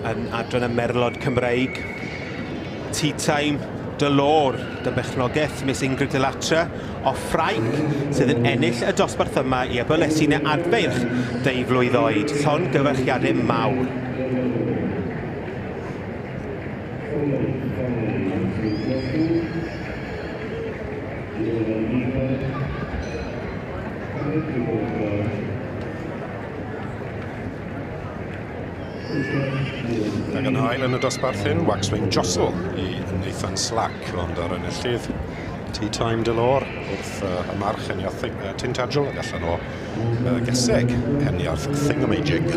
yn adran y Merlod Cymreig. Tea Time Delore, dy berchnogaeth Miss Ingrid Delatra o Ffrainc, sydd yn ennill y dosbarth yma i Aberlesine Adfeirch, deuflwydd oed. Llongyfarchiadau mawr. Ac yn ail yn y dosbarth hyn, Waxwing Jostle i Nathan Slack, ond ar enillydd Tea Time Delore wrth y march heniarth Tintagel ac allan o geseg heniarth Thingamajig.